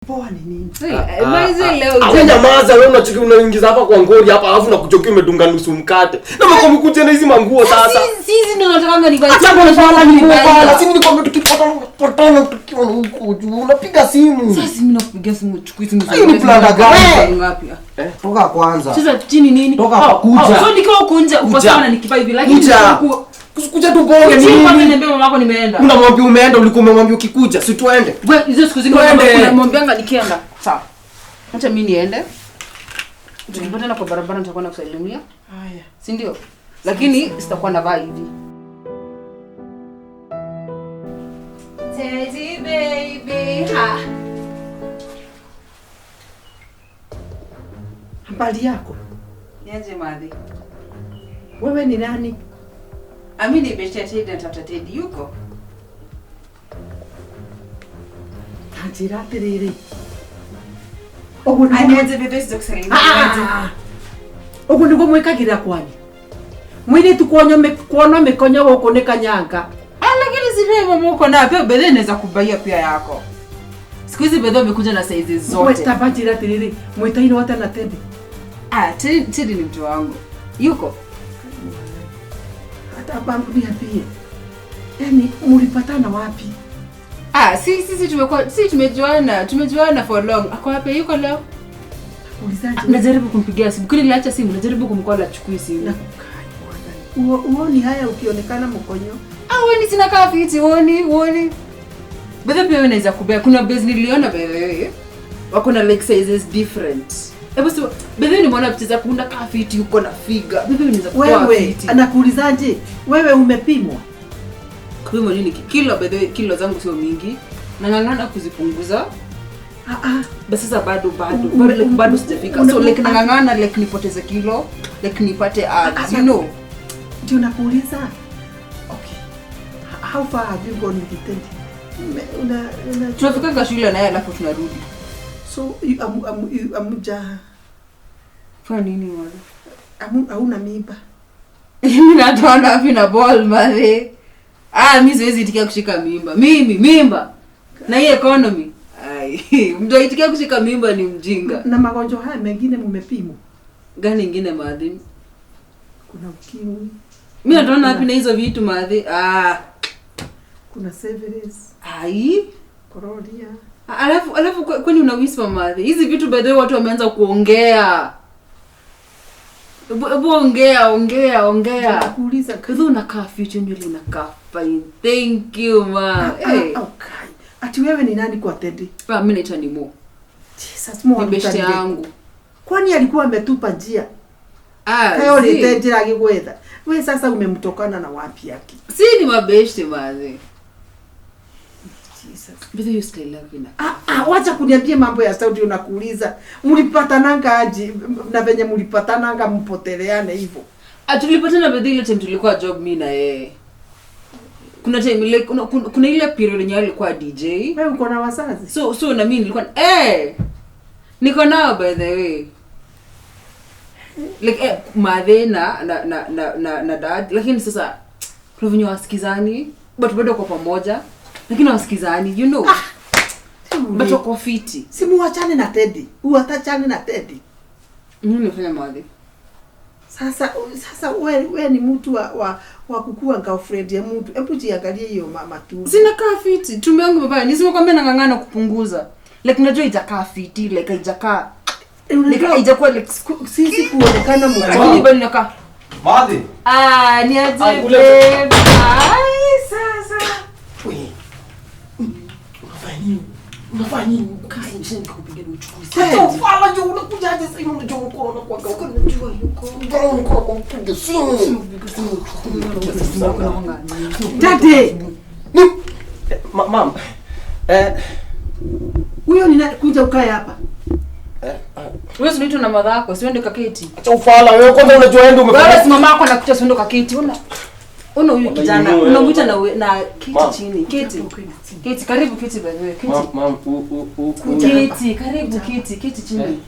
Poa ni nini? Maize leo. Wewe nyamaza wewe, unachiki unaingiza hapa kwa ngori hapa alafu nakuchokia umedunga nusu mkate. Na mko mkuje na hizi manguo sasa. Sisi ndio nataka nivae. Acha bwana bwana ni bwana. Si nilikwambia tukipatana patana tukiwa huko juu unapiga simu. Sasa mimi nakupigia simu, chukui simu. Hii ni planda gani? Ngapi? Toka kwanza. Sasa chini nini? Toka kuja. So nikiwa huko nje uko sawa na nikivaa hivi lakini kuja tu bonge nini? Kwanza niambie mama yako nimeenda. Unamwambia umeenda, ulikuwa umemwambia ukikuja, si tuende. Wewe hizo siku zingine unamwambianga nikienda. Sawa. Acha mimi niende. Tukipatana kwa barabara nitakuwa nakusalimia. Haya. Si ndio? Lakini sitakuwa navaa hivi. Teddy baby. Ha. Habari yako? Niaje madhi? Wewe ni nani? Amini nimesha Teddy natafuta Teddy yuko. Tanjira tiriri. Ogo niguo mwikagira kwanyu. Mwiritu kuona mikonyo guku ni kanyanga. Lakini si wewe mama uko na pia bedhe inaweza kubaia pia yako. Siku hizi bedhe umekuja na size zote. Wewe tabajira tiriri. Mwitaino wata na Teddy. Teddy ni mtu wangu. Yuko. Hata bangu niambie. Yaani mlipatana wapi? Sisi tumekuwa sisi tumejuana for long. Ako wapi yuko leo? Ulizaje? Najaribu kumpigia simu. Kile niliacha simu, najaribu kumcall achukui simu. Na uoni haya ukionekana mkonyo? Wewe ni sina kaa fiti, uoni. Bedhe pia unaweza kubea. Kuna base niliona by the way. Wako na leg sizes different. Hebu si bedhe nimeona picha zako una kaa fiti uko na figure. Bedhe unaweza kutoa fiti. Wewe anakuulizaje? Wewe umepimwa? Kupimwa nini? Kilo bedhe kilo zangu sio mingi. Nang'ang'ana kuzipunguza. Basi sasa bado like bado sijafika. So like nang'ang'ana like nipoteze kilo, like nipate abs, you know. Ndio nakuuliza. Okay. How far have you gone with the tent? Una tunafika shule na yeye alafu tunarudi. So amuja kwa nini wale? Hauna mimba. Mimi natoa wapi na ball mare? Mimi siwezi itikia kushika mimba. Mimi mimba. Na hii economy. Ai, mtu aitikia kushika mimba ni mjinga. Na magonjwa haya mengine mmepimwa? Gani ingine madhi? Kuna ukimwi. Mimi natoa wapi na hizo vitu madhi? Kuna syphilis. Ai, gonorrhea. Alafu kwani una whisper madhi? Hizi vitu by the way watu wameanza kuongea. Ebu ongea. Nakuuliza kwa unakaa future nywele unakaa fine. Thank you ma. Hey. Okay. Ati wewe ni nani kwa Teddy? Mimi naitwa ni Mo. Jesus, Mo ni best yangu. Kwani alikuwa ametupa njia? Kayo ni Teddy agigwetha. Wewe sasa umemtokana na wapi yake? Si ni mabeshte mazi. Jesus. But you still love me. Wacha kuniambia mambo ya Saudi unakuuliza. Mlipatananga aje na venye mlipatananga mpoteleane hivyo? Tulipatana bedhi ile time tulikuwa job mimi na yeye. Kuna time ile kuna ile period yenye alikuwa DJ. Wewe uko na wazazi? So na mimi nilikuwa niko nao by the way. Like madhe na dad, lakini sasa kuna venye wasikizani but bado kwa pamoja. Lakini wasikizani, you know. But wako fiti. Si muachane na Teddy. Uatachane na Teddy. Mimi nifanya madhi. Sasa wewe ni mtu wa kukua girlfriend ya mtu. Hebu jiangalie hiyo mama tu. Sina kaa fiti. Tumbo yangu baba, nisimkwambia nang'ang'ana kupunguza. Like najua itakaa fiti, like haijakaa. Like haijakuwa like sisi kuonekana mtu. Lakini bado nakaa. Madhi. Ni aje babe. Ai sasa. Unafanya nini? Kai chini nikupigia uchukue. Sasa ufala ndio unakuja aje sasa unajua uko na kwa kwa unajua yuko. Ndio uko kwa kupiga simu. Teddy. Ni mam. Huyo ni kuja ukae hapa. Wewe unaitwa na madha yako, siende kaketi. Acha ufala wewe kwanza unajua wewe ndio umefanya. Wewe si mama yako anakuita siende kaketi. Una huyu kijana unamuita na keti chini. Keti. Keti karibu keti by the way. Keti. Mam Keti karibu keti keti chini.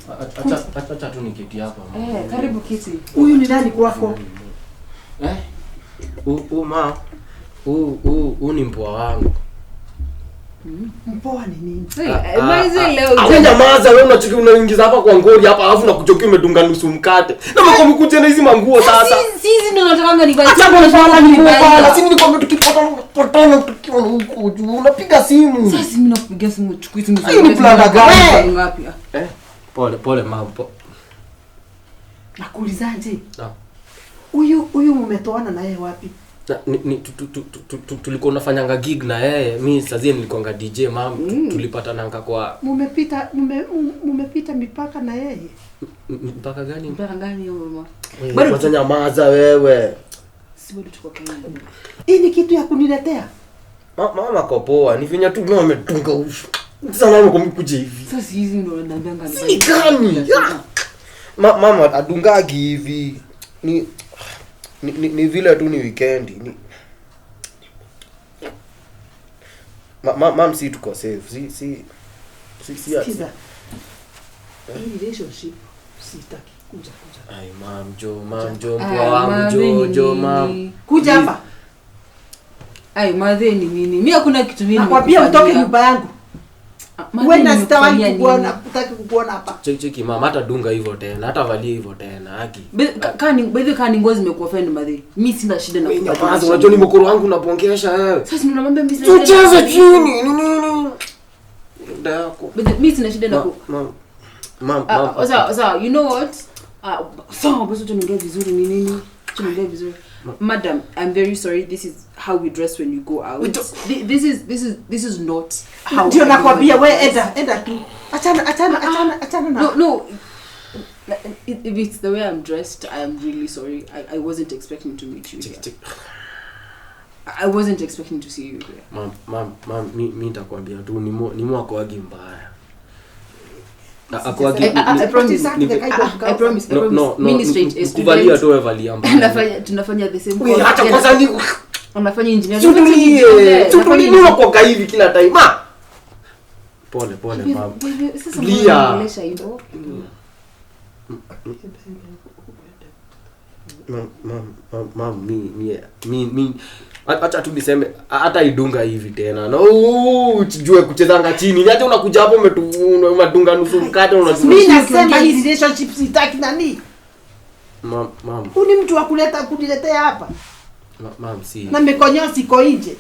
Acha tu niketi hapa. Karibu keti. Huyu ni nani kwako? Ma. Ni mpoa wangu. Mpoa ni nini? Wewe nyamaza wewe, unachiki unaingiza hapa kwa ngori hapa alafu nakuchokia umedunga nusu mkate. Na mko mkuje na hizi manguo sasa. Sisi ndio natakanga nivae. Acha bwana ni mbaya. Si nilikwambia tukipatana tukiwa huko juu unapiga simu. Sasa mimi nakupigia simu chukui simu. Hii ni planda gani? Ngapi? Pole pole mama. Nakuulizaje? Huyu mmetoana na yeye wapi? Tulikuwa tunafanyanga gig na yeye. Mimi sasa nilikuwa DJ mam, tulipatananga kwa mmepita mipaka na yeye. Mpaka gani? Mpaka gani hiyo mama? Bado nyamaza wewe. Si bado tuko Kenya. Hii ni kitu ya kuniletea. Mama kwa poa, ni vinya tu mama ametunga ufu. Sasa mama kumkuja hivi. Sasa hizi ndio wananiambianga ni. Si gani? Mama adungagi hivi. Ni vile tu ni weekend. Ni Mam si tuko safe. Si sikiza. Hii relationship sitaki. Kuja. Ai mam jo mpoa wangu jo mam. Kuja hapa. Ai madhe ni nini? Mimi hakuna kitu mimi. Nakwambia utoke nyumba yangu. Wewe na sitawahi kukuona, hutaki kukuona hapa. Cheki mama, hata dunga hivyo tena, hata valia hivyo tena, haki. Kani ngozi imekuwa fine madhe. Mimi sina shida na kukuona. Unajua ni mkoro wangu unabongesha wewe. Sasa ndio namwambia mimi sina shida. Tucheze chini, ni nini? Ndio yako. Mimi sina shida na ku. Mam. Sawa, you know what? Sawa, basi tunaongea vizuri ni nini? Tunaongea vizuri. Madam, I'm very sorry. This is how we dress when you go out. This is not how. Ndio nakwambia wewe enda tu. Achana na. No. If it's the way I'm dressed, I am really sorry. I wasn't expecting to meet you here. I wasn't expecting to see you here. Mam, mimi nitakwambia tu ni mwakoagi mbaya. I promise. No, mimi straight A student. Kuvalia tu wewe valia mbaya. Tunafanya the same course. Hata kwanza ni unafanya engineering. Tutulie kwa hivi kila time. Ma. Pole pole mama. Sasa mbona hivyo? Mam mi acha tu niseme hata idunga hivi tena. Na ujue kuchezanga chini. Hata unakuja hapo umetuvuna unadunga nusu mkate unajua. Mimi nasema hii relationship sitaki nani? Mam. Huni mtu wa kuleta kuniletea hapa. Mam si. Na mikonyosi iko nje.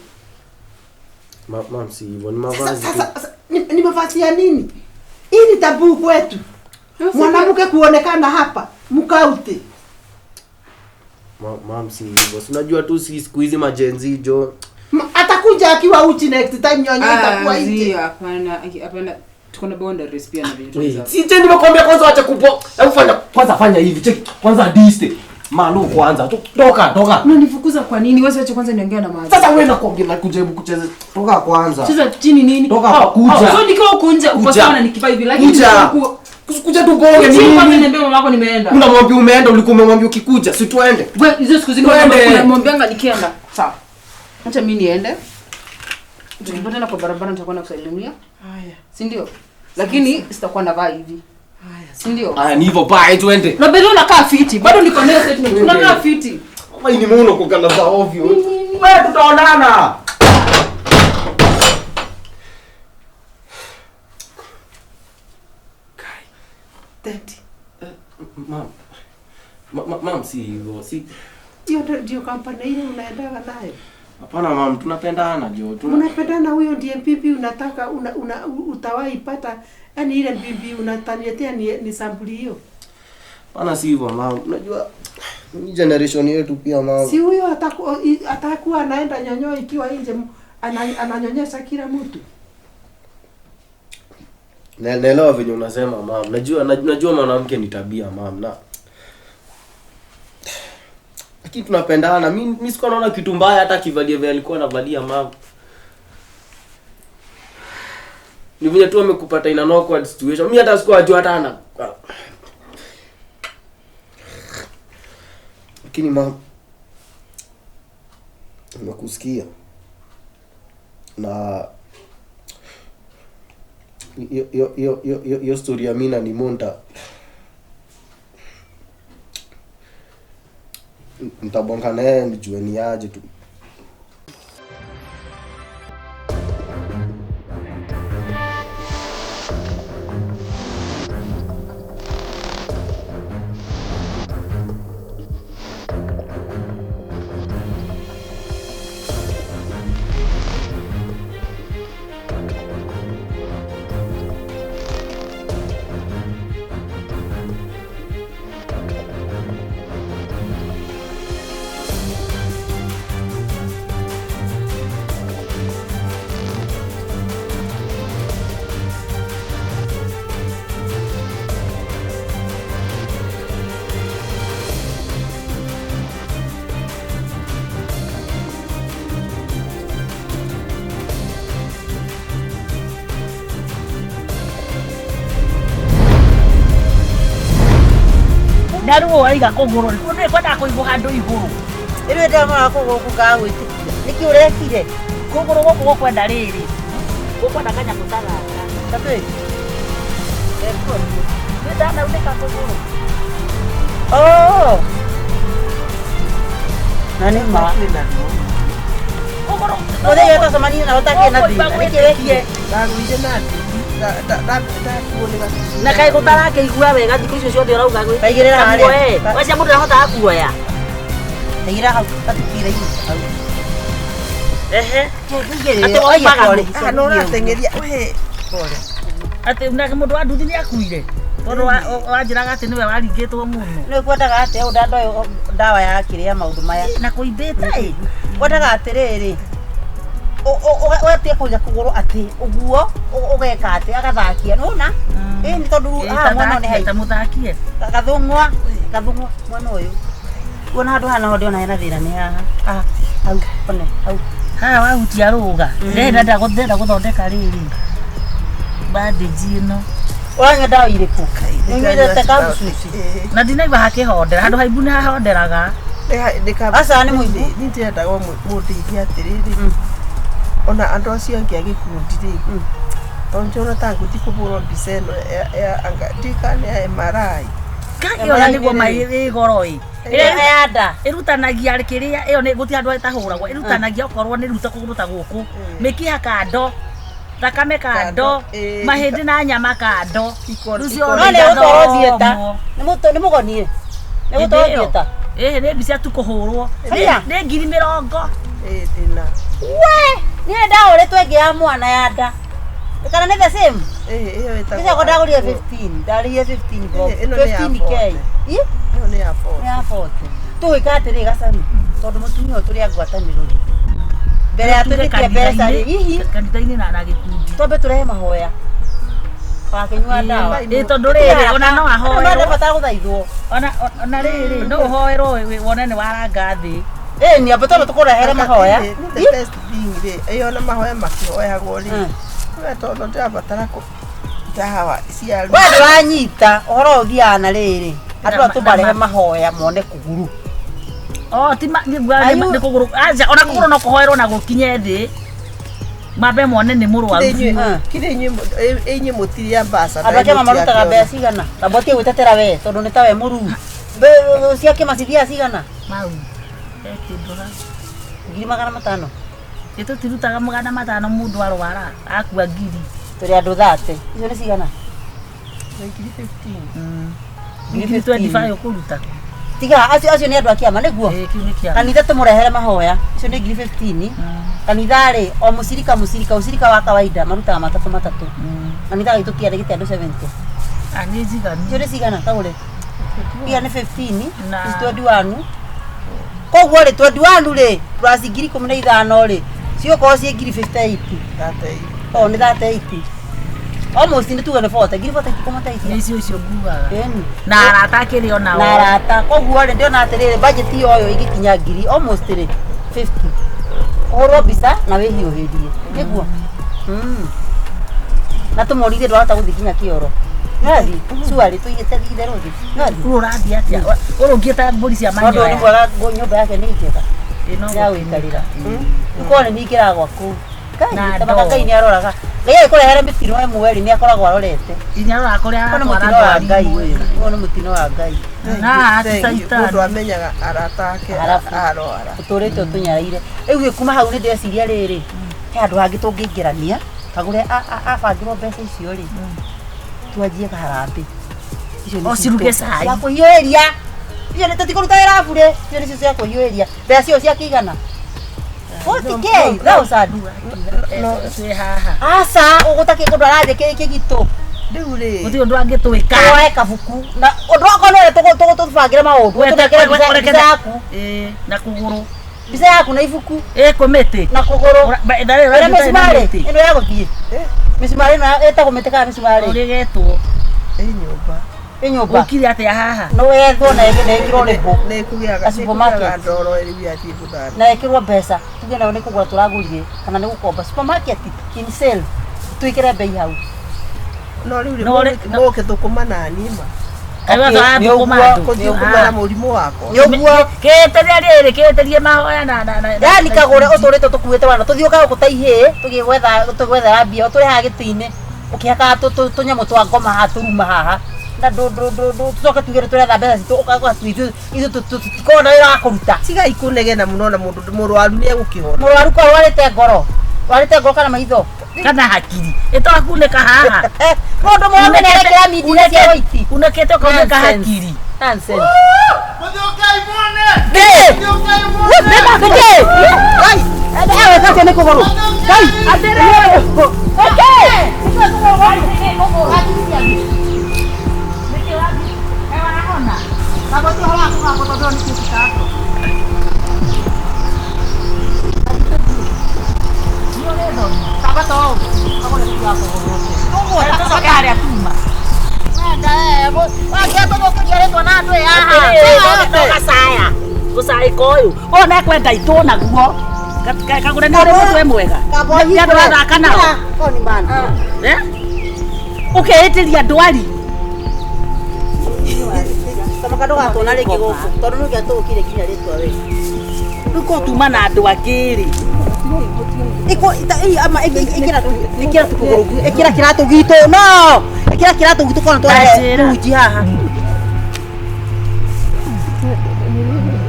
Mam si hivyo ni mavazi. Sasa ni mavazi ya nini? Hii ni tabu kwetu. Mwanamke kuonekana hapa mkaute. Mam si hivyo. Unajua tu si siku hizi majenzi jo. Atakuja akiwa uchi next time nyonyo itakuwa nje. Hapana, hapana. Tuko na boundaries pia na vitu. Si tena nimekwambia kwanza acha kupo. Hebu fanya kwanza fanya hivi. Cheki kwanza diste. Malu kwanza. Toka. Unanifukuza kwa nini? Wewe acha kwanza niongee na maji. Sasa wewe nakwambia na kujaribu kucheza. Toka kwanza. Cheza chini nini? Toka kuja. So nikiwa huko nje uko sawa na nikivaa hivi lakini kuja tu bonge nini? Kwanza niambia mama yako nimeenda. Unamwambia umeenda, ulikuwa umemwambia ukikuja, si tuende. Wewe hizo siku zingine unamwambianga nikienda. Sawa. Acha mimi niende. Tukipatana kwa barabara nitakuwa nakusalimia. Haya. Si ndio? Lakini sitakuwa navaa hivi. Haya. Si ndio? Haya ni hivyo bye tuende. Na bado unakaa fiti. Bado niko nayo statement. Unakaa fiti. Mama ni muono kukanda za ovyo. Wewe tutaonana. Mam si hivyo. Si hiyo ndio kampani ile unaendaga nayo. Hapana mam, tunapendana jo. Unapendana, huyo ndiye mbibi unataka utawahi pata. Yaani ile mbibi unataniletea ni sampuli hiyo. Hapana si hivyo mam. Unajua ni generation yetu pia mam. Si huyo atakuwa anaenda nyonyo ikiwa nje ananyonyesha kila mtu. Naelewa venye unasema mam. Najua mwanamke ni tabia mam na lakini tunapendana. Mimi sikuwa naona kitu mbaya hata akivalia vile alikuwa anavalia mam. Ni vile tu amekupata in an awkward situation. Mimi hata sikuwa najua hata ana. Lakini mam, nimekusikia. Na yo story ya mina ni monta. Nitabonga naye nijue ni aje tu. Na rĩu waiga kũgũrũ nĩ kwendaga kũigwo handũ igũrũ. Rĩu ndamara kũgũrũ kũu gagwĩtĩkia. Nĩkĩ ũrekire? Kũgũrũ gũkũ gũkwenda rĩrĩ. Gũkwenda kanyamũ ta gaka. Tatĩ. Nĩ ndanaunĩka kũgũrũ. Oh. Na nĩ ma. Kũgũrũ. Mũthenya twacemania nawe ũtakĩrĩ na thĩna. Nĩkĩ wekire? Ndagũire na ndakuo nĩ gacucu. Na kaĩ gũtarakĩigua wega thikũ icio ciothe ũrauga gwĩ. Kaigĩrĩra harĩa. Kamuoe. Wacia mũndũ ndahotaga kuoya. Kaigĩrĩra hau gatukire hau. Ehe. Atĩ Atĩ waumaga pole. Ah, no ũrateng'eria we. Pole. Atĩ nake mũndũ wa nduthi nĩ akuire. Tondũ wanjĩraga atĩ nĩwe waringĩtwo mũno. Nĩ kwendaga atĩa ũũ ndandoĩ ndawa ya kĩrĩa maũndũ maya. Na kũimbĩte ĩ. Kwendaga atĩrĩrĩ ũgatia kũiga kũgũrũ atĩ ũguo ũgeka atĩ agathakia nĩwona ĩ nĩ tondũ haha mwena ũyũ nĩ Ta haiku mũthakie. gathũng'wa gathũng'wa mwena ũyũ kuona handũ haha naho ndĩona hena thĩna nĩ haha haha hau one hau Haha wahutia rũga. Ndĩrenda ndĩrenda gũthondeka rĩrĩ. Bandage ĩno. Ũranyua ndawa irĩkũ? Nĩũnyuĩte kabucuci? Na ndinaigua hakĩhondera. Handũ haimbu nĩ hahonderaga. Aca nĩ mũimbu. Nĩ ndĩrendaga mũndeithie atĩrĩrĩ ona andũ acio angĩ a gĩkundi rĩ tondũ njona ta ngũthiĩ kũbũrwo mbica ĩno ya anga ndikana nĩ ya MRI. Ĩyo nĩguo mai ĩ goro ĩ. Ĩrĩa ya nda. Ĩrutanagia kĩrĩa ĩyo nĩ gũtirĩ handũ ĩtahũragwo. Ĩrutanagia okorwo nĩ ruta kũgũrũ ta gũkũ. Mĩkiha kando. Thakame kando. Kando, Mahĩndĩ na nyama kando. Rĩu ciothe No nĩ gũtwarwo theatre. igathomwo. Nĩ mũgonie. Nĩ Hĩndĩ gũtwarwo ĩyo. theatre. Ĩhĩ nĩ mbica tu kũhũrwo. Haya. Nĩ 20,000. Ĩ ndĩna. We, niĩ ndahũrĩtwo ĩngĩ ya mwana ya nda. Kana nĩ the same? Ĩ ĩyo ĩtagwo. Icio ndagũrire 15, ndarĩhire 15 bob. Ĩno nĩ ya 15K. 40. Ĩ? Ĩyo nĩ ya 40. Nĩ ya 40. Tũgwĩka atĩrĩ gacani, tondũ mũtumia ũyũ tũrĩ a ngwatanĩro rĩ. Mbere ya Tuge twĩtĩkie mbeca rĩ, hihi kanitha-inĩ na gĩkundi. twambe tũrehe mahoya. Wakĩnyua ndawa. Ĩ tondũ rĩrĩ ona no Andũ ahoerwo. marabatara gũthaithwo. Ona rĩrĩ no ũhoerwo wone nĩ waranga thĩ. Ĩ ni ambe twambe tũkũrehere mahoya. Nĩ the best thing rĩ ĩyo na mahoya makĩhoyagwo rĩ Mm. we tondũ ndĩrabatara kũ ndawa cia We ndũranyita ũhoro ũyũ ũthiaga na rĩrĩ. Andũ aya tũmarehe mahoya mone kũguru. Oh, ti ma nĩ Ayu. nĩ kũgũrũ. Aca ona kũgũrũ no kũhoerwo na gũkinye thĩ. Mambe mone nĩ mũrwaru. Kirĩ inyuĩ mũtirĩ ambassador. Andũ a kĩama marutaga mbeca cigana? Tamba ũtige gwĩtetera we tondũ nĩ ta we mũruu. Cia kĩama cithiaga cigana? Mau. He kĩndũ ha. 500,000. Ĩ tũtirutaga 500 mũndũ arwara akua ngiri. Tũrĩ andũ 30. Icio nĩ cigana? 15. Ngiri 25 ũkũruta. Tiga acio nĩ andũ a kĩama nĩguo? Ĩ kĩu nĩ kĩama. Kanitha tũmũrehere mahoya. Icio nĩ 15,000. Kanitha rĩ o mũcirika mũcirika ũcirika wa kawaida marutaga matatũ matatũ. Kanitha gaitũ kĩarĩ gĩte andũ 70. Ah, nĩ njiganu. Icio nĩ cigana kagũre? Iria nĩ 15, Na- ici 21. Koguo rĩ 21 rĩ plus 15,000 rĩ cigũkorwo ciĩ 58,000. Oh, nĩ 38. Almost nĩ tuge nĩ 40, 40,000 kuma Nĩ 30. icio icio ngugaga. Ĩni. Na arata akĩrĩ onao. Na arata. Koguo rĩ ndĩrona atĩrĩrĩ budget yoyo ĩngĩkinya ngiri almost rĩ 50. Ũhũrwo mbica na wĩhiũhĩrie. Nĩguo? Mm. Na tũmorithie ndwahota gũthiĩ nginya kĩoro. Nĩwathiĩ? Cuarĩ tũigĩte itherũ thĩ. Nĩwathiĩ? Rĩu ũrathiĩ atĩa? Ũrũngiĩ ta mbũri cia Tondũ nĩ manyoya. mwega nyũmba yake nĩ njega. Ĩ no Ya gũikarĩra. Ũkorwo nĩ ningĩraga gwaku. Na Ngai, tamaka ndoo. Ngai nĩ aroraga. Ngai agĩkũrehere mĩtino ĩmwe rĩ nĩ akoragwo arorete. Inya aroraga kũrĩa Ũyũ nĩ aratwara mũtino wa ndwari Ngai imwe. ũyũ. Ũyũ nĩ mũtino wa Ngai. Na ti caitani. Mũndũ amenyaga arata ake Arabu. arwara. Ũtũrĩte ũtũnyaraire. Rĩu ĩ kuma hau nĩ ndeciria rĩrĩ he handũ hangĩ tũngĩingĩrania kagũre abangĩrwo mbeca icio rĩ twanjie kaharambĩ. Icio nĩ O ciruge citũ. cai. Cia kũhiũhĩria. Icio nĩ tũtikũruta wĩra bure. Icio nĩcio cia kũhiũhĩria. Mbeca cio cia kĩigana? 40K thousand. Twĩ haha. Aca ũgũtakĩ kũndũ arathiĩ kĩgitũ. Rĩu rĩ Gũtirĩ ũndũ angĩtwĩka. Woe kabuku. Na ũndũ wakwa nĩ ũrĩa tũbangĩre maũndũ. Tũnengere mbica yaku. Ĩ, na kũgũrũ. Mbica yaku na ibuku Ĩ kwĩ mĩtĩ. na kũgũrũ. Ĩrĩa Ĩrĩa mĩcumarĩ ĩno ya gũthiĩ. Mĩcumarĩ ĩno ĩtagwo mĩtĩ kana mĩcumarĩ? Ũrĩa ĩgetwo. Ĩ nyũmba. Ĩ nyũmba. Ũkire atĩa haha? No wethwo na ĩkĩrwo rĩbũ. Nĩ kũgĩaga Ka supermarket. ndoro rĩu yathiĩ gũthambia. Na ĩkĩrwo mbeca. Tuge nayo nĩ kũgũra tũragũrire kana nĩ gũkomba. Supermarket in sale. Twĩkĩre bei hau. No rĩu rĩ No rĩ- mũgũkĩthũkũma na niĩ ma. Kaigua tũrathũkũma andũ. Kũthiĩ kũmera mũrimũ wakwa. Nĩũguo. Kĩĩtĩria rĩrĩ kĩĩtĩrie mahoya na na na Yani kagũre ũtũrĩte tũkuĩte wana tũthiũkaga gũkũ ta ihĩĩ tũgĩgwetha tũgwethera mbia ũtũrehaga gĩtĩ-inĩ ũkĩhakaga tũnyamũ twa ngoma haha tũruma haha na tũcoke tuge nĩtũretha mbeca citũ ũkagwa ithuĩ tũtikoragwo na wĩra wa kũruta. Tigai kũnegena mũno na mũndũ mũrwaru nĩ egũkĩhona. Mũrwaru ko arwarĩte ngoro, rwarĩte ngoro kana maitho kana hakiri ĩtwakunĩka haha. Mũndũ mũrũme nĩarekĩra mindira cia white. Unĩkĩte ũkaunĩka Nonsense. hakiri. Nonsense. Gacaya gũcaĩka ũyũ ũyũ nekwenda itũ naguo kagũre nĩ ũrĩ mũtwe mwega nĩ andũ athaka nao. Eh? Ũkeĩtĩria ndwari. Kamaka ndũgatwona rĩngĩ gũkũ tondũ nĩ ũngĩatũgũkire nginya rĩtwa we. Rĩu ko tuma na andũ angĩ rĩ. Ĩkĩra tũkũgũrũ, ĩkĩra kĩratũ gitũ, no ĩkĩra kĩratũ gitũ kona twarehe Anjĩra. munji haha.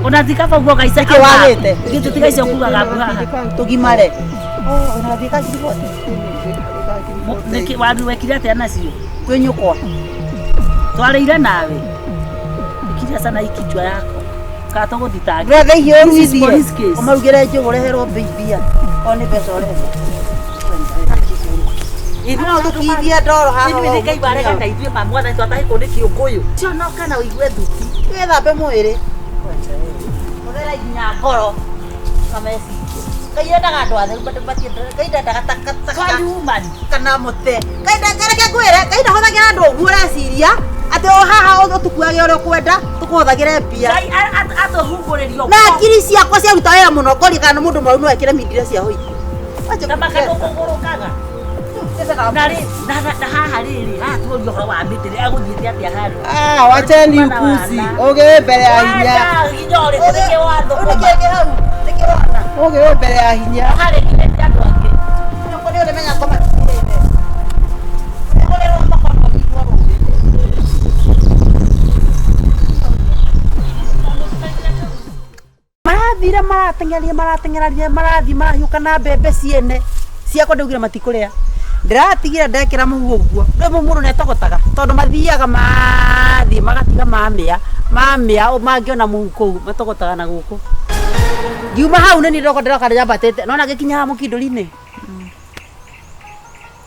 Ona thikaba ũguo gaica Nĩkĩ wagĩte? Gĩtũ tiga icio kugaga haha. Tũgimare. Ũrathiĩ kangiriboti. Nĩkĩ waru wekire atĩa nacio? Kwĩ nyũkwa. Twarĩire nawe. Ikiria sana ikichwa yako. Kana tũgũthitange. Ndũretha ihiũ This is ũruithie. police case. Ũmarugĩre njũgũ ũreherwo mbia. O nĩ mbeca ũrenda. Ithuĩ no tũkithie ndoro haha. Ithuĩ nĩ Ngai warega na ithuĩ ma mwathani twatahĩkwo nĩ kĩũngũyũ. Cionoka na ũigue thuti. Wĩthambe mwĩrĩ. Mũthera nginya ngoro na meciria. Ngai endaga andũ atheru Ngai ndendaga takataka Twariumani. kana mũte. Ngai reke ngwĩre, Ngai ndahũthagĩra andũ ũguo ũreciria atĩ o haha ũtũkuage ũrĩa ũkwenda tũkũhũthagĩre mbia. Ngai atũhungũrĩrio. Na ngiri ciakwa ciaruta wĩra mũno ngoria kana mũndũ mũrwaru no ekĩre mindira cia hoiti. Na makatũkũgũrũkaga. Na rĩ na haha rĩrĩ haha tuorio ũhoro wa mĩtĩ rĩ agũthiĩte atĩa harĩa. Ah, wacheni upuzi. Ũgĩ wĩ mbere ya hinya. Wanda nginya ũrĩkũ nĩkĩ wathũkũma. Nĩkĩ kĩ hau? Nĩkĩ wona? Ũgĩ wĩ mbere ya hinya. Harĩ nginya ti andũ angĩ. Nyoko nĩ ũrĩmenya ngoma citirĩte. Ũrerwo makono nyitwo rũĩ. Marathire marateng'eria marateng'eraria marathiĩ marahiũka na mbembe ciene ciakwa ndaugire matikũrĩa ndĩratigire ndekĩra mũhu ũguo rĩu mũndũ nĩatogotaga tondũ mathiaga mathiĩ magatiga mamĩa mamĩa mangĩona mũhu kũu matogotaga na gũkũ ngiuma hau nĩ niĩ ndĩroka ndĩroka ndĩambatĩte nona ngĩkinya haha mũkindũri-inĩ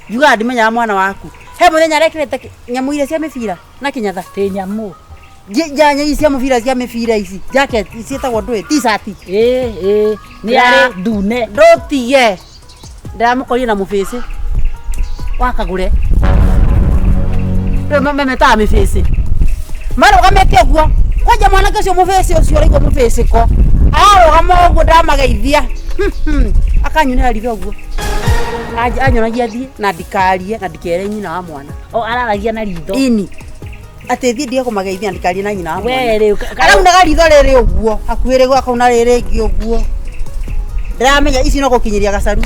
njugaga ndimenyaga mwana waku he mũthenya arekĩrĩte nyamũ iria cia mĩbira na kĩnyatha Tĩ nyamũ. Nyanya ici cia mũbira cia mĩbira ici jacket ciĩtagwo ndũĩ t-shirt. Ĩ ĩ nĩ arĩ ndune. Ndũtige ndĩramũkorire na mũbĩcĩ wakagũre rĩu memetaga mĩbĩcĩ marũgamĩte ũguo kwanja mwanake ũcio mũbĩcĩ ũcio ũraigua mũbĩcĩko ararũgama ũguo ndamageithia akanyunĩra ritho ũguo anyonagia thiĩ na ndikarie na ndikere nyina wa mwana. O araragia na ritho. Ini atĩ thiĩ ndige kũmageithia na ndikarie na nyina wa mwana. We rĩu Araunaga ritho rĩrĩ ũguo hakuhĩ rĩguo akauna rĩrĩ rĩngĩ ũguo ndĩramenya ici no gũkinyĩria gacaru.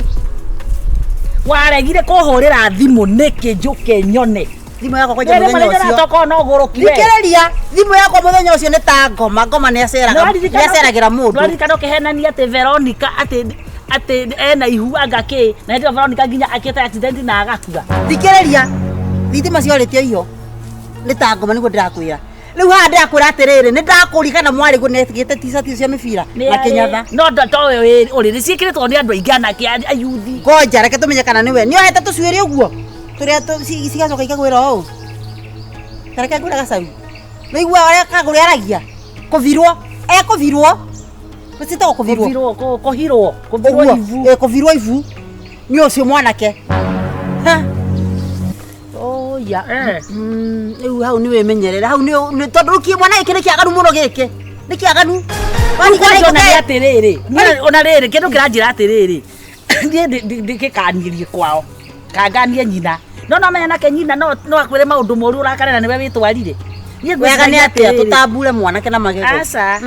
Waregire kũhũrĩra thimũ nĩkĩ njũke nyone. Thimũ yakwa kwanja mũthenya ũcio tokorwo no ũgũrũkire. Thikĩrĩria thimũ yakwa mũthenya ũcio nĩ ta ngoma ngoma nĩaceragĩra mũndũ. Nĩwaririkana ũkĩhenania atĩ Veronica atĩ ena ihu anga kĩ na hĩndĩ ĩyo Veronica nginya akĩte accident na agakua. Thikĩrĩria thitima ciorĩtio iho nĩ ta ngoma nĩguo ndĩrakwĩra rĩu haha ndĩrakwĩra atĩrĩrĩ nĩ ndakũria kana mwarĩ guo nĩekĩrĩte t-shirt cia mĩbira na kĩnyatha. No towe ũrĩ nĩ ciĩkĩrĩtwo nĩ andũ aingĩ anake ayuthi. Ngoja reke tũmenye kana nĩwe nĩohete tũcuĩrĩ ũguo tũrĩa cigacoka ikagwĩra ũũ ta reke ngwĩre gacaru nĩigua ũrĩa kagũre aragia kũbirwo ekũbirwo ciĩtagwo kũbirwo Kũhirwo kũbirwo ũguo ibu. ĩ kũbirwo ibu nĩ ũcio mwanake. Ha. Oya. Rĩu hau nĩ wĩmenyerere hau nĩ tondũ rĩu mwana gĩkĩ nĩ kĩaganu mũno gĩkĩ nĩ kĩaganu. Kwanja ona nĩ atĩrĩrĩ ona rĩrĩ kĩndũ kĩranjĩra atĩrĩrĩ niĩ ndĩkĩkanirie kwao kanganie nyina no no menya nake nyina no akwĩre maũndũ moru ũrakare na nĩwe wĩtwarire. Niĩ Wega nĩ ngwĩciragia atĩa atĩrĩrĩ. tũtambure mwanake na magego. Aca.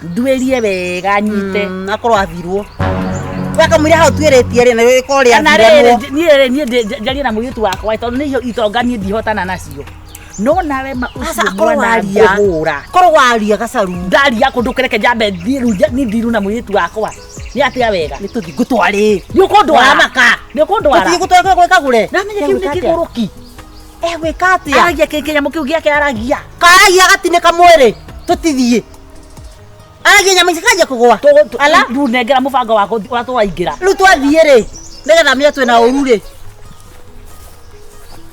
Nduĩrie wega nyite. Akorwo athirwo. Wakamwĩra hau tuĩrĩtie rĩ na rĩkorwo Kana rĩrĩ rĩathiranwo. niĩ rĩ niĩ njarie na mũirĩtu wakwa tondũ nĩ itonga niĩ ndihotana nacio. No nawe ma Aca ũcio akorwo mwana waria. ngũhũra. Korwo waria gacaru. Ndaria kũndũ kũreke njambe thiĩ rĩu niĩ thiru na mũirĩtu wakwa. Nĩ atĩa wega? Nĩ tũthiĩ ngũtwarĩ. Nĩ ũkũndwara. Ũramaka. Nĩ ũkũndwara. Tũthiĩ gũtwara kũrĩa gwĩkagũre. Ndamenya kĩu nĩ kĩgũrũki. Egwĩka atĩa? Aragia kĩ kĩnyamũ kĩu gĩake aragia. Karagia gatinĩka mwĩrĩ. Tũtithiĩ. Aragia nyama ici kanjia kũgũa. Ala. Rĩu nengera mũbango wakwa ũrĩa tũraingĩra. Rĩu twathiĩ rĩ nĩgetha menye twĩna ũru rĩ.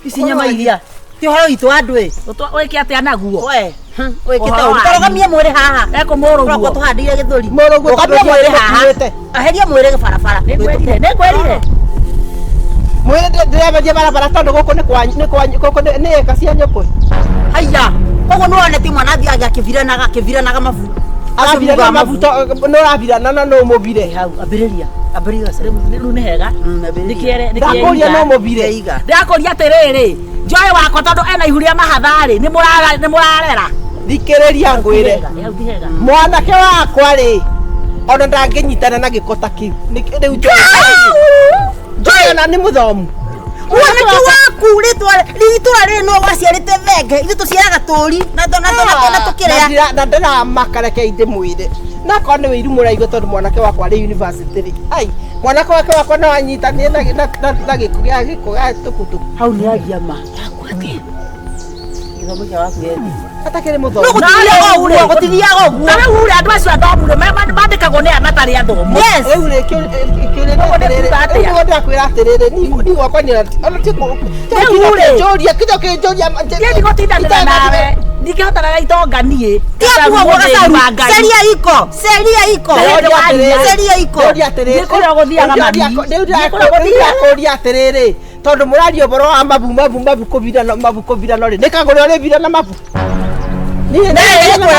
Ici nyama iria. Ti ũhoro witũ andũ ĩ. Wĩke atĩa naguo? We. Wĩkĩte Ũhoro ũru. wanyu. Tũrũgamie mwĩrĩ haha. Ekũmũrũguo. Tũrokwo tũhandĩire gĩthũri. Mũrũguo Rũgamia tondũ mwĩrĩ haha. tũkuĩte. Aheria mwĩrĩ barabara. Nĩngwĩrire, nĩngwĩrire. Mwĩrĩ ndĩremeria barabara tondũ gũkũ nĩ kwanyu nĩ kwanyu gũkũ nĩ ĩka cia nyũkũ. Haiya. Koguo nĩwone ti mwana athiaga akĩviranaga akĩviranaga mabu. Arabirana mabu nĩ ũrabirana na no ũmũbire. Hau ambĩrĩria. Ambĩrĩria gacaru. Rĩu nĩ hega. Nĩkĩere Ndakũria no ũmũbire. Iga. Ndĩrakũria atĩrĩrĩ, njoe wakwa tondũ ena ihu rĩa mahatha-rĩ, nĩ mũrarera. Thikĩrĩria ngwĩre. Hau ti hega. Mwanake wakwa rĩ ona ndangĩnyitana na gĩko ta kĩu. Rĩu njoe ona nĩ mũthomu. Mwanake waku rĩtwa itũra rĩrĩ no waciarĩte thenge ithuĩ tũciaraga tũri na na tũkĩrĩa. Na ndĩramaka reke ndĩmwĩre nakorwo nĩ wĩiru mũraigua tondũ mwanake wakwa arĩ university rĩ ai mwanake wake wakwa no anyitanire na gĩko gĩa gĩko gĩa tukutuku Hau nĩ agia ma. Gĩthomo kĩa waku gĩthi. atakĩrĩ No mũthomu. gũtithiaga ũguo, gũtithiaga ũguo. Ta rĩu rĩ, andũ acio athomu rĩ, mandĩkagwo nĩ aya matarĩ athomu. Yes. Rĩu rĩ kĩũria nĩ atĩrĩrĩ rĩu nĩguo ndĩrakwĩra atĩrĩrĩ niĩ gwakwa nĩ ona ti Rĩu rĩ. kũnjũria kinya kĩnjũria Niĩ ndigũtindanĩra nawe. Ndingĩhotana na itonga niĩ. Tia kuo gacaru. Ceria iko. Ceria iko. Ceria iko. Ndĩũria atĩrĩrĩ Nĩ kũrĩa gũthiaga mami. rĩu Nĩ kũrĩa gũthiaga. ndĩrakũria atĩrĩrĩ tondũ mũraria ũhoro wa mabu mabu mabu kũbirana mabu kũbirana rĩ nĩ kagũrĩ ũrĩbirana mabu. Niĩ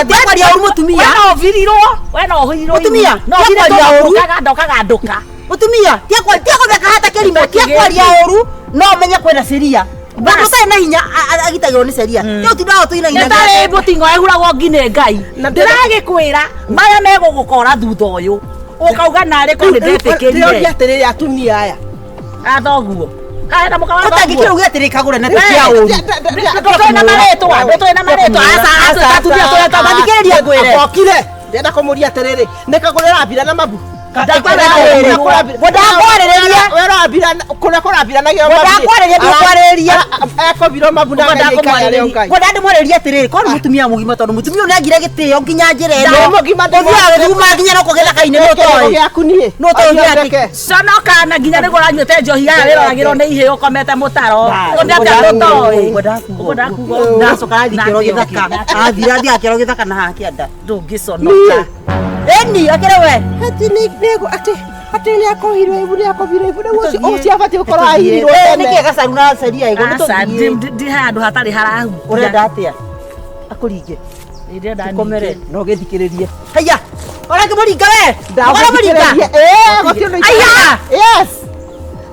Tia kwaria ũru mũtumia. We no ũbirirwo. We no ũhirirwo. Mũtumia, No tia ũbire kwaria ũru. ũkagandũka. Mũtumia, tia kwaria tia gũtheka hata kĩrimũ, tia kwaria ũru no ũmenye kwĩna ceria. Mũndũ ũtarĩ na hinya agitagĩrwo nĩ ceria. Tia ũtindaga ũtũinaina. Nĩ tarĩ mũting'o ehuragwo ngi nĩ Ngai. Na Ndĩragĩkwĩra maya megũgũkora thutha ũyũ. Ũkauga narĩ korwo nĩ ndĩroria ndetĩkĩrire. atĩrĩrĩ atumia aya. Athoguo. Kaĩ na mũka wa Ũtangĩkĩra thoguo. uge atĩrĩ kagũre na tia ũru. Ndũtũĩ na marĩtwa, ndũtũĩ na marĩtwa. Aca, aca, atumia tũreta Mathikĩrĩria ngwĩre. Okire ndĩrenda kũmũria atĩrĩrĩ nĩ kagũrĩ ũrabira na mabu. Ndakwarĩrĩria. Kũrĩa kũrabiranagĩrwo Ndakwarĩrĩria, ndikwarĩrĩria. Ekũbirwo mabu na Ngai aikare arĩ o Ngai. Ngwenda ndĩmwarĩrie atĩrĩrĩ korwo nĩ mũtumia mũgima tondũ mũtumia ũyũ nĩagire gĩtĩo nginya njĩra ĩno. Nĩ mũgima Ũthiaga gũthuguma nginya no gĩthaka-inĩ nĩ ũtoĩ. Gĩaku niĩ. Nĩ ũtoĩ gĩake. Conoka na nginya nĩguo ũranyuĩte njohi ya wĩroragĩrwo nĩ ihĩĩ ũkomete mũtaro. Nĩ atĩa ndũtoĩ. Ũkwenda kuga Ndacoka arathiĩ kĩoro gĩthaka. Athira athiaga kĩoro gĩthaka na haha kĩanda. Ndũngĩconoka. Ĩni akĩrĩ we. Atĩ nĩ atĩ atĩ nĩ akohirwo ibu nĩ akobirwo ibu rĩu ũcio ũcio abatiĩ gũkorwo ahirirwo Nĩkĩ tene. gacaru na ceria ĩgũ nĩ Aca, tũthiĩ. ndi handũ hatarĩ harahu. Ũrenda atĩa? Akũringe. Ndĩrenda Tũkomere. ningĩ. No gĩthikĩrĩrie. Haiya. Ũrakĩmũringa we. Ũramũringa. Ndagũthikĩrĩria. Ĩĩ gũtirĩ ũndũ Aya! Yes.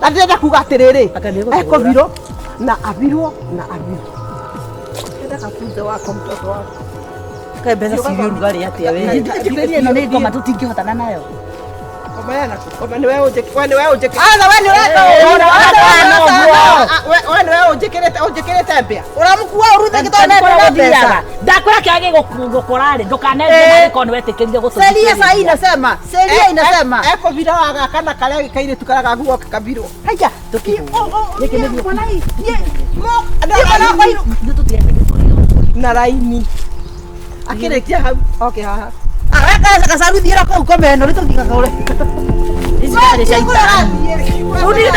Na ndĩrenda kuga atĩrĩrĩ Aka nĩ egũtũhũra. ekobirwo na abirwo na abirwo. Ndĩrenda kafunze wako mtoto wako. Kaĩ mbeca ciĩ ũrugarĩ atĩa we. Njikĩrĩrie ĩno nĩ ngoma tũtingĩhotana nayo. Koma yana koma nĩwe ũnjĩkĩrĩte we nĩwe ũnjĩkĩrĩte Aca we nĩ ũreka ũru. we nĩwe ũnjĩkĩrĩte ũnjĩkĩrĩte mbĩa. Ũramũkua ũru thĩ gĩtondũ nĩ mbeca. Ndakwĩra kĩrĩa gĩgũkora rĩ, ndũkanenje Eh. na gĩkorwo nĩ wetĩkĩrire Ceria gũtũthikĩrĩria. sahi inasema. Ceria inasema. Ekobira wa gaka na karĩa kairĩtu karĩa gaguoka kabirwo. Haiya. Gĩkĩ nĩguo. Na raini. Akĩrĩkia hau oke haha. Araka gacaru thiĩra kũu kome ĩno nĩ tũthiĩ gakagũre. Ici ndarĩ cia ithani. Rĩu niĩ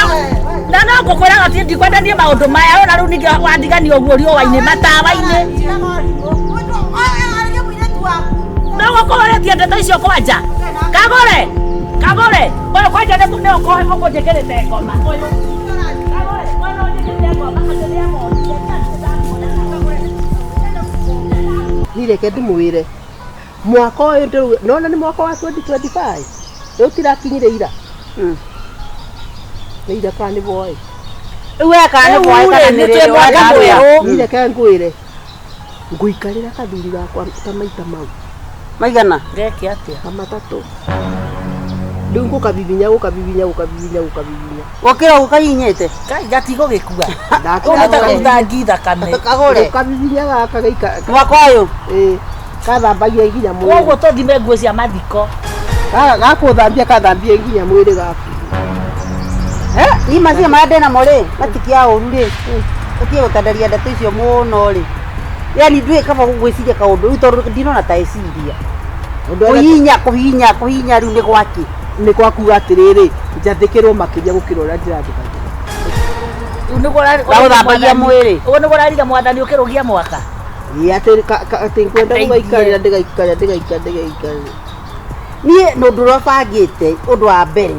na no ngũkwĩraga ti ndikwenda niĩ maũndũ maya ona rĩu ningĩ wandigania ũguo riũa-inĩ matawa-inĩ. No gũkũhũrĩtie ndeto icio kwanja. Kagũre. Kagũre. Ũyũ kwanja nĩ ũkũnjĩkĩrĩte ngoma. Ũyũ. Kagũre. Ũyũ no ũnjĩkĩrĩte ngoma atĩ nĩamonire. Niĩ reke ndĩmwĩre mwaka ũyũ ndĩrauga nona nĩ mwaka wa 2025 rĩu tirakinyire ira nĩ ira kana nĩ boĩ Rĩu we kana nĩ boĩ kana nĩ Rĩu rĩ, rĩrĩ nĩ twĩ mwaka mwerũ. Niĩ reke ngwĩre Ngũikarĩra kathuri gakwa ta maita mau. Maigana? Ngeke atia? Ta matatũ. Rĩu ngũkabibinya gũkabibinya gũkabibinya gũkabibinya. Gokĩra gũkahinyĩte. Kai gatigũgĩkua. Ndakĩra Ũgũta kũruta ngi thakame. Kagũre. Gũkabibinya gaka gaika. Mwaka ũyũ. Ĩĩ. Kathambagia nginya mwĩrĩ. Koguo tũthime nguo cia mathiko. Gakũthambia kathambie nginya mwĩrĩ gaku. Ni macio marĩa ndĩnamo rĩ, matikia ũru rĩ. Tũtige gũtandaria ndeto icio mũno rĩ. Yani ndwĩ kaba gwĩciria kaũndũ rĩu tondũ ndinona ta eciria. Kũhihinya kũhihinya kũhihinya rĩu nĩ gwaki. Nĩ kwa kuga atĩrĩrĩ, njathĩkĩrwo makĩria gũkĩra ũrĩa ndĩrathĩkagĩra. Rĩu nĩguo Ndagũthambagia mwĩrĩ. Ũguo nĩguo ũrariga mwathani ũkĩrũgia mwaka. Ĩĩ atĩ atĩ ngwenda gũgaikarĩra ndĩgaikarĩra ndĩgaikarĩra ndĩgaikarĩra. Niĩ nĩ ũndũ ũrĩa bangĩte ũndũ wa mbere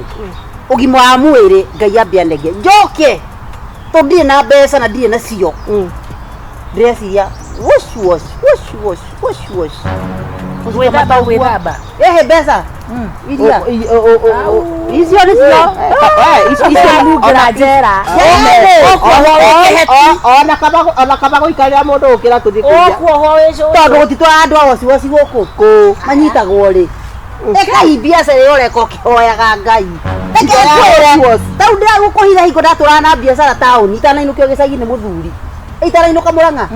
ũgima wa mwĩrĩ Ngai ambe anenge njoke tondũ ndirĩ na mbeca na ndirĩ nacio ndĩreciria wash wash wash wash wash wash Gwĩthamba gwĩthamba. Ehe mbeca iria icio nĩcio Ũranungĩra njera. Ona kaba gũikarĩra mũndũ gũkĩra kũthiĩ kũiya. Ũkuohwo wĩ cũcũ. Tondũ gũtitwara andũ a waciwaci gũkũ manyitagwo rĩ ĩkai biacara ĩyo ũreka ũkĩhoyaga Ngai. Reke ngwĩre tau ndĩragũkũhitha hingo ndatũraga na biacara taũni itanainũkio gĩcagi nĩ mũthuri itanainũka Mũrang'a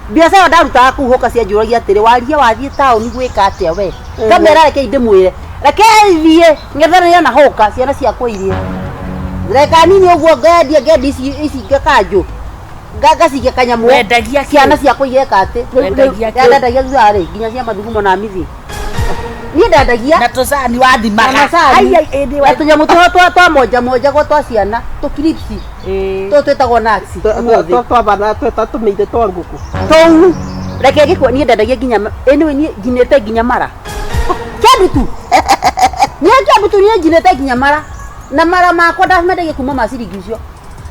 biacara ĩyo ndarutaga kũu hoka cianjũragia atĩrĩ waria wathiĩ taũni gwĩka atĩa we ngamera rekei ndĩmwĩre rekei thiĩ ng'ethanĩre na hoka ciana ciakwa irie reka nini ũguo ngendia ngendia ici ici ngakanjũ ngacikia kanyamũ Wendagia kĩ? ciana ciakwa igeka atĩ Wendagia kĩ? ndendagia thutha rĩ nginya cia mathugumo na mithi niĩ ndendagia Na tũcani wathimaga. Na macani. Ai, ai, ĩndĩ na tũnyamũ tũrĩa twa twa monja monja gwa twa ciana tũkiripsi tũtũ twĩtagwo nuts ũmũthĩ Twabana twatũmĩire twa ngũkũ. tũu reke ngĩkwo niĩ ndendagia nginya anyway niĩ nginĩte nginya mara kĩandu tu niĩ kĩandu tu niĩ nginĩte nginya mara na mara makwa ndamendagia kuma ma ciringi icio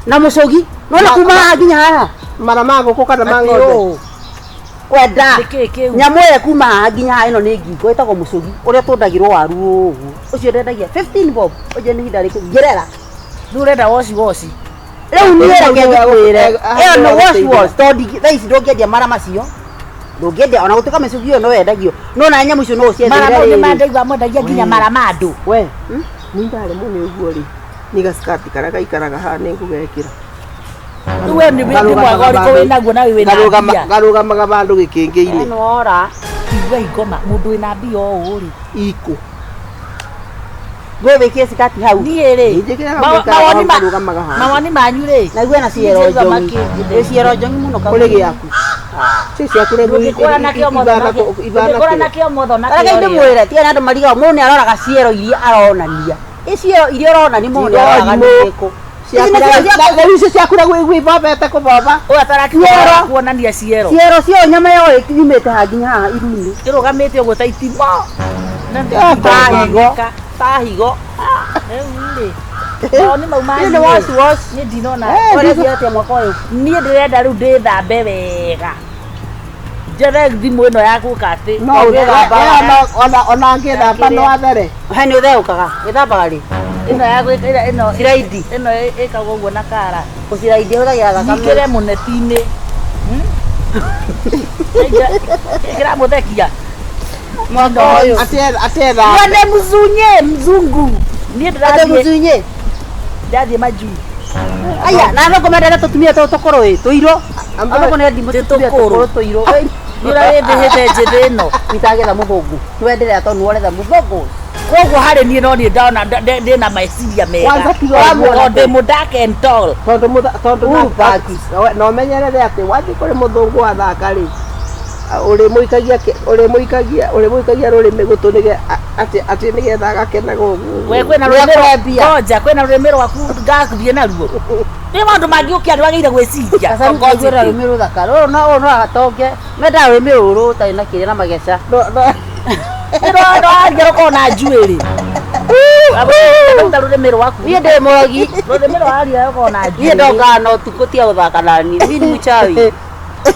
na mũcũgi nona kuma haha nginya haha Mara ma ngũkũ kana ma ng'ombe. Kwenda Nĩkĩĩ kĩu? nyamũ ĩyo kuma haha nginya haha ĩno nĩ ngingo ĩtagwo mũcũgi ũrĩa tũndagĩrwo waru ũguo ũcio ndendagia 15 bob ũcio nĩ ihinda rĩkũ ngĩrera Rĩu ũrenda waci waci. rĩu niĩ reke ngĩkwĩre ĩyo nĩ wash Ĩyo wash tondũ thaa ici ndũngĩendia mara macio ndũngĩendia ona gũtuĩka mĩcũgi ĩyo no yendagio no na nyamũ icio no Mara ũciendeire mau nĩ rĩrĩ mandaigua mwendagia nginya mara ma andũ. we Niĩ ndaremwo nĩ ũguo rĩ nĩ gacikati karĩa gaikaraga haha nĩ ngũgekĩra. Rĩu we nĩ mwega ũrĩkũ wĩnaguo na wĩna mbia. Ngarũgamaga vandũ gĩkĩngĩ-inĩ. ĩno ora Igua ingoma mũndũ wĩna mbia ũũ rĩ. Ikũ. we wĩkĩre cikati hau Niĩ rĩ Njĩkĩraga mawoni ma- ngarũgamaga handũ. mawoni manyu rĩ na igue na ciero Njĩrwa njongi makĩngĩ. ĩ ciero njongi mũno Kũrĩ gĩaku. Ci ciaku rĩu Ndũngĩkũra nakĩo motho nakĩo. Ndũngĩkũra nakĩo motho nakĩo. Reke rĩ. ndĩmwĩre tiga na andũ marigago mũndũ nĩ aroraga ciero iria aronania ĩ ciero iria ũronania mũndũ nĩ aroraga nĩ irĩkũ Ici nĩ ciero cia- Rĩu icio ciaku rĩu wĩbobete kũboba. Ũyũ atarakinya kuonania ciero. ciero cio nyama yo yumĩte haha nginya haha iru-inĩ Ĩrũgamĩte ũguo ta itimũ. Na ta higo ta higo Rĩu rĩ. Mawoni mau manyu Niĩ nĩ rĩ, wash wash Niĩ ndinona. ũrĩa atĩa mwaka ũyũ Niĩ ndĩrenda rĩu ndĩthambe wega. Njethe thimũ ĩno ya gwĩka atĩ. No ona angĩthamba no athere. he nĩ ũtheũkaga wĩthambaga rĩ Ĩno ya gwĩka ĩno Ciraindi. Ĩno ĩkagwo ũguo na kara. gũciraindi hũthagĩra thakame Nyingĩre mũneti-inĩ. Kĩramũthekia. mwaka ũyũ Atethamba. Mwene mzunye mzungu. Niĩ ate ndĩrathiĩ mũcunye ndathiĩ majuu. aya na thoko mendete tũtumia tũtũ tũkũrũ ĩ tũirũ athoko nĩ ndimũ tũtumia tũkũrũ tũirũ Nĩ ũrĩa wĩthĩhĩte njĩthĩ ĩno. itagetha mũthũngũ nĩwenderea tondũ nĩworetha mũthũngũ Koguo harĩ niĩ no niĩ ndona ndĩna meciria mega. Kwanza tiga ũguo. Tondũ ndĩ mũ dark and tall. Tondũ tondũ Ooh, na ũmenyerere atĩ wathiĩ kũrĩ mũthũngũ wathaka rĩ ũrĩmũikagia rũrĩmĩ gũtũ atĩ atĩ nĩgetha agakenaga ũguo. We kwĩna Nĩ rũrĩmĩ akwambia. Ngoja kwĩna rũrĩmĩ rwaku ngakuthiĩ naruo. Nĩ maũndũ mangĩ ũkĩa nĩwagĩrĩire gwĩciria. kaiguĩra rũrĩmĩ rũthaka rũrũ no rũrũ no atonge mendaga rũrĩmĩ rũrũ rũtarĩ na kĩrĩa na mageca No aria rũkorwo na njuĩrĩ. Ruta rũrĩmĩ rwaku. niĩ ndĩ mũrogi Rũrĩmĩ rwa aria rũkorwo na njuĩrĩ. niĩ ndongaga na ũtukũ tiga gũthaka nani niĩ nĩ mũchawi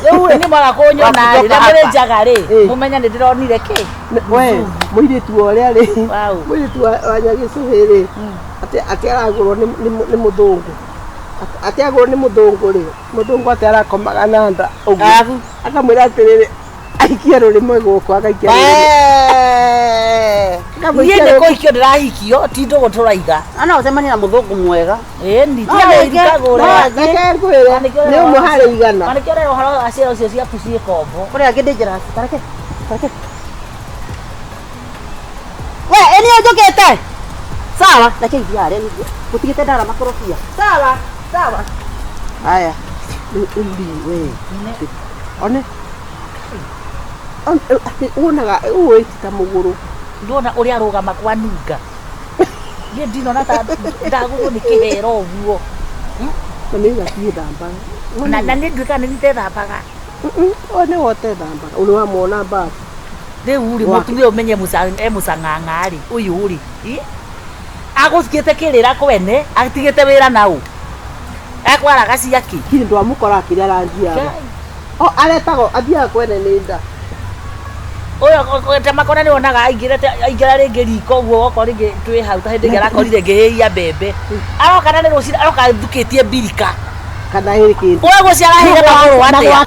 Rĩu rĩ niĩ mwaga kũnyona rĩ, Wakutoka rĩrĩa mũrĩ hapa. njaga rĩ, mũmenye nĩ ndĩronire kĩ. We mũirĩtu wa ũrĩa rĩ Wow. mũirĩtu wa Nyagĩcũhĩ rĩ atĩ aragũrwo nĩ mũthũngũ atĩ agũrwo nĩ mũthũngũ rĩ mũthũngũ atĩ arakomaga na nda ũguo Arabu? akamwĩra atĩrĩrĩ Aikia rũrĩmwe gũkũ agaikia rũrĩmwe. Niĩ nĩ kũhikio ndĩrahikio ti ndũgũ tũraiga. Ana ũcemanie na mũthũngũ mwega. Ĩni tiga Reke ngwĩre nĩ ũmwe harĩ igana. Na nĩkĩo ũrera ũhoro wa ciara ũcio ciaku ciĩ kombo. Kũrĩ angĩ dangerous. Tareke. Tareke. We, ĩni ũnjũkĩte. Sawa, reke ithiĩ harĩa ningĩ. Gũtigĩte ndara makorobia. Sawa, sawa. Haya. Rĩu we. One. Wonaga ũũ ta mũgũrũ. Ndona ũrĩa arũgama kwa nunga. Niĩ ndinona ta ndagũrwo nĩ kĩhero ũguo. Na nĩ gatiĩ thambaga. Na niĩ nduĩkaga nĩ nitethambaga. One wote thambaga. Ũrĩ wamwona mbabu. Rĩu rĩ mũtumia ũmenye e mũcang'ang'a rĩ ũyũ rĩ agũtigĩte kĩrĩra kwene atigĩte wĩra naũ ekwaraga ciakĩ. Kinya ndwamũkora akĩrĩa ranji yao. O aretagwo athiaga kwene nĩ nda. Ũyũ ta makona nĩ wonaga aingĩra rĩngĩ riko ũguo okorwo rĩngĩ twĩ hau ta hĩndĩ ĩngĩ arakorire ngĩhĩhia mbembe aroka na nĩ rũcinĩ aroka thukĩtie mbirika Kana ĩrĩ kĩndũ. Ũyũ gũciara ahĩire magũrũ atĩa.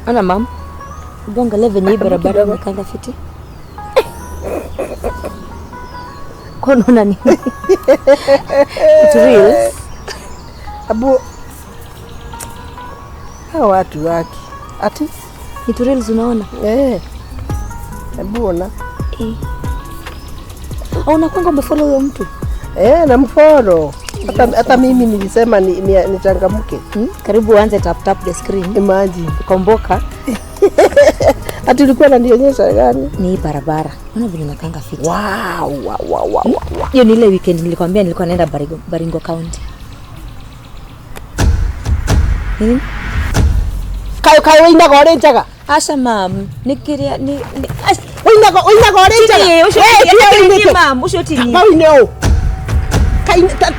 Ona mam, hebu angalia venye hii barabara imekanda fiti. Kwa unaona nini? It's real. Abu hawa watu wake. Ati Ni reels unaona? Eh. Hebu ona. Eh. Au unakwanga umefollow huyo mtu? Eh, namfollow. Hata mimi nilisema nichangamke. Karibu uanze tap tap the screen. Imagine. Komboka. Ati ulikuwa unanionyesha gani? Ni barabara. Unaona vile nakanga fiti. Wow, wow, wow, wow. Hiyo ni ile weekend nilikwambia nilikuwa naenda Baringo County. Nini? Kayo kayo weinaga ũrĩ njaga. Asha mam, nikiria ni Weinaga ũrĩ njaga. Ucio ti mam, ucio ti ni. Kau ine ũ.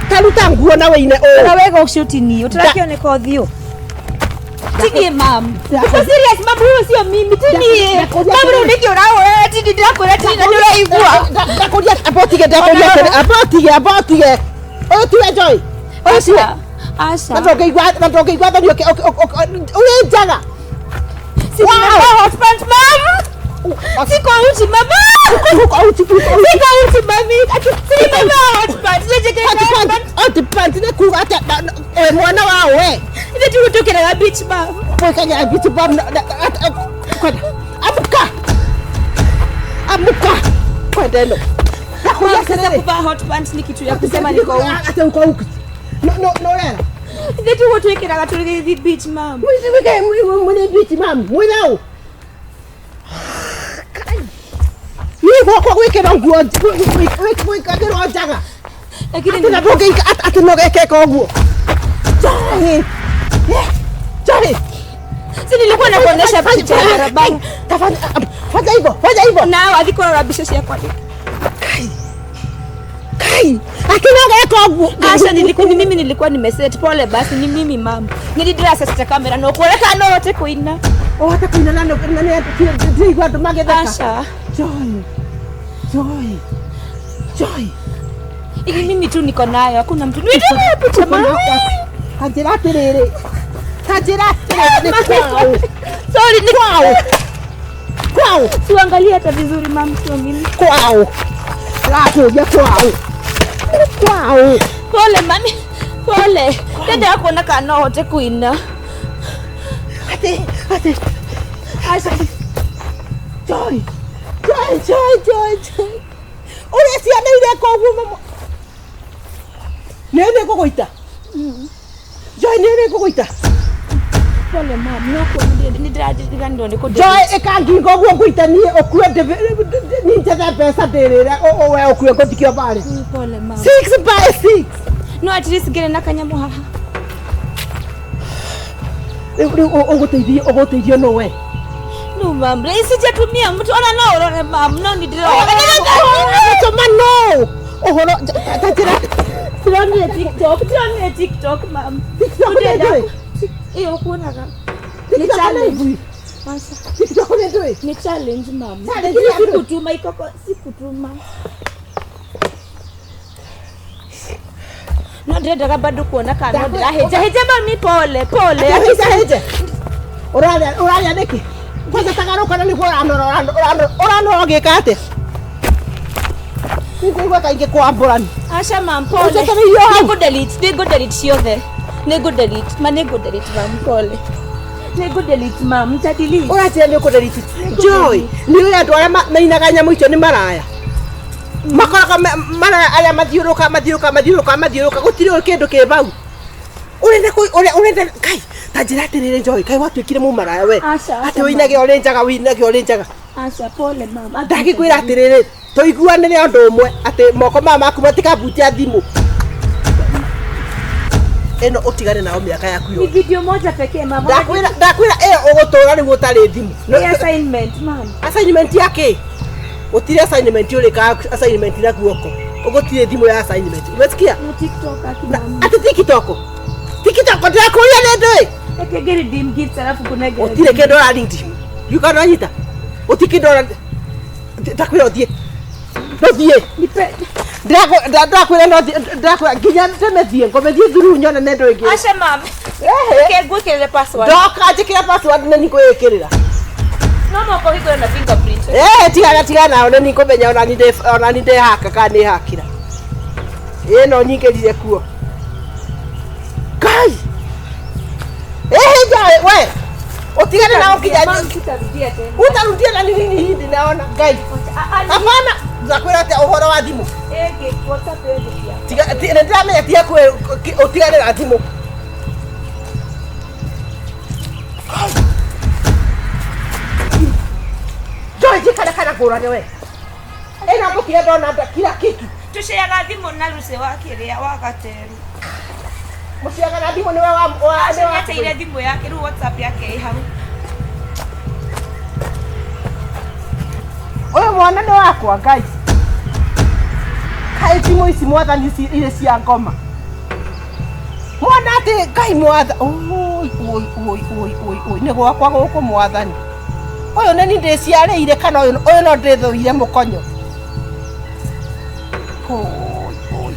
Taruta nguo na weine ũ. Na wega ucio ti ni, utarakioneka ũthiũ. Tini mam. Uko serious mam, huyo sio mimi. Tini. Mam rĩu nĩkĩ ũrahoya? Tini ndĩrakwĩra tini na nĩũraigua. Ndakũria abotige ndakũria abotige abotige. Ũyũ tiwe Joy. Ũyũ tiwe. Asha. Na ndũngĩigua thoni ũrĩ njaga. Wow, hot pants mam. Siko uchi mama. Siko uchi. Siko uchi mami. Ati mama hot pants. Nje Hot pants nĩ kuga atĩa we mwana wa we. Ithe tũgũtũkĩraga beach mam. Mwĩkagĩra beach mam. Amuka. Amuka. Kwenda ĩno. Nakũria sasa kuvaa hot pants ni kitu ya kusema niko uchi. Ate uko uchi. No no no rera. Ithe tũgũtwĩkĩraga tũgĩthiĩ beach mam. Mwĩ beach mam. Mwĩ nau. Niĩ gwakwa gwĩkĩra nguo gwĩkagĩrwo njaga. Lakini atĩ na ndũngĩika atĩ no gekeka ũguo. Joy. Joy. Si nilikuwa nakuonesha picha ya barabara. Fanya hivyo, fanya hivyo. Na athi kũrora mbica ciakwa. Kai. Kai. Akina geka ũguo. Asha nilikuwa ni mimi nilikuwa nimeset pole basi ni mimi mama. Nilidira sasa kamera no kuoneka no hote kuina. Oh hata kuina na na ndiraigua andũ magĩtheka. Asha. Joy. Joy. Joy. Ili mimi tu niko nayo, hakuna mtu. Ndio picha mama. Kanjĩra atĩrĩrĩ. Kanjĩra atĩrĩrĩ nĩ kwao. Sorry ni kwao. Kwao. Tuangalie hata vizuri mama sio mimi. Kwao. Rakũria kwao. Kwao. Pole mami. Pole. Dada kuona kana no hote kuina. Ati ati. Asha. Joy. Joy Joy Joy Joy. Ũrĩa ciana ireka ũguo mama. Nĩ nĩ ngũgũita. Joy nĩ nĩ ngũgũita. Pole mama, no kwa nĩ ndĩraririganirwo nĩ kũ Joy ĩka ngingo ũguo ngũita niĩ ũkue niĩ njethe mbeca ndĩrĩre we ũkue ngũthikio barĩ. Pole mama. 6 by 6. No at least ngĩrĩ na kanyamũ haha. Rĩu ũgũteithio ũgũteithio no we. No mama, rĩu sijatumia mtu ona no ũrore mama, no nĩ ndĩrona. Tũma no. Ũhoro ta njĩra. Tironire TikTok, tironire TikTok mama. TikTok nĩ ndũĩ? Ĩyo kuonaga. Ni challenge. Asha. TikTok nĩ ndũĩ? Ni challenge mama. Challenge ya ndũĩ? Sikutuma ikoko, sikutuma. No ndirendaga bado kuona kana no ndĩrahĩnja hĩnja mami pole pole. Hĩnja hĩnja. Ũraria ũraria nĩkĩ? Kwanza tagarũka na nĩguo ũranora ũranora ũgĩka atĩa? Nĩngũigua kaingĩ kwambũrani. Aca mam pole. Ũnjetereire o hau. Nĩngũ delete, nĩngũ delete ciothe. Nĩngũ delete, ma nĩngũ delete mam pole. Nĩngũ delete mam, nita delete. Ũranjĩra nĩ ũkũ delete. Joy, nĩ ũĩ andũ arĩa mainaga nyamũ icio nĩ maraya. Makoraga maraya arĩa mathiũrũka mathiũrũka mathiũrũka mathiũrũka gũtirĩ kĩndũ kĩ bau. Ũrenda ũrenda kai ta njĩra atĩrĩrĩ Joy, kai watuĩkire mũmaraya we. Aca, Atĩ wĩinage ũrĩ njaga wĩinage ũrĩ njaga. Aca pole mam. Ndagĩkwĩra atĩrĩrĩ tũiguanĩre ũndũ ũmwe atĩ moko maya maku matikabutia thimũ. Ĩno ũtigane nao mĩaka yaku Ni yothe. video moja pekee mam. Ndakwĩra ndakwĩra ĩyo ũgũtũra rĩu ũtarĩ thimũ. Ni assignment mam. Assignment ya kĩ? Gũtirĩ assignment ũrĩkaga assignment na guoko. Ũgũtirĩ thimũ ya assignment. Umesikia? Na TikTok aki mam. Atĩ TikTok. TikTok ndĩrakũria nĩ ndũĩ. Eke ngĩ redeem gifts alafu kunegera. Gũtirĩ kĩndũ ũra redeem. You anyita. Gũtirĩ kĩndũ ũra ndakwĩra ũthiĩ. Ndũthiĩ. Nipe. Ndakwĩra no ndakwĩra nginya tene thiĩ ngome thiĩ thuru nyone nĩ ndũ ĩngĩ. Aca mam. Ehe. Ke ngwĩkĩrĩre password. Ndoka njĩkĩre password nĩ nĩngwĩĩkĩrĩra. No moko hingũre na fingerprint. Eh, tigana tigana nao nĩ nĩngũmenya ona ni ndĩhaka kana nĩ hakĩra. Ĩ no nyingĩrire kuo. Kai. Eh, ja we. Utigane nao nginya Mam, sitarudia tena. utarudia na nini hindi naona Ngai. Hapana, ndakwĩra atĩa ũhoro wa thimũ. Ege WhatsApp ege pia. Tiga nĩ ndĩramenya tiga kwĩ ũtigane na thimũ. Joy jikara kana ngũrane we. Ĩno ngũkira ndona kila kitu. Tuceaga thimũ na Lucy wa kĩrĩa wa Gateru. Mũciaga na thimũ nĩwe wa Aca nĩateire thimũ yake rĩu WhatsApp yake ĩ hau. Ũyũ mwana nĩ wakwa Ngai. Kaĩ thimũ ici mwathani ici irĩ cia ngoma. Mwana atĩ Ngai mwatha oi oi oi oi oi oi nĩ gwakwa gũkũ mwathani. Ũyũ nĩ niĩ ndĩciarĩire kana ũyũ no ndĩthũire mũkonyo. Oi oi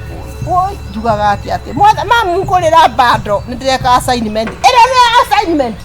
oi oi njugaga atĩ atĩ mwatha mamu ngũrĩra bando nĩ ndĩreka assignment. Ĩno nĩ assignment.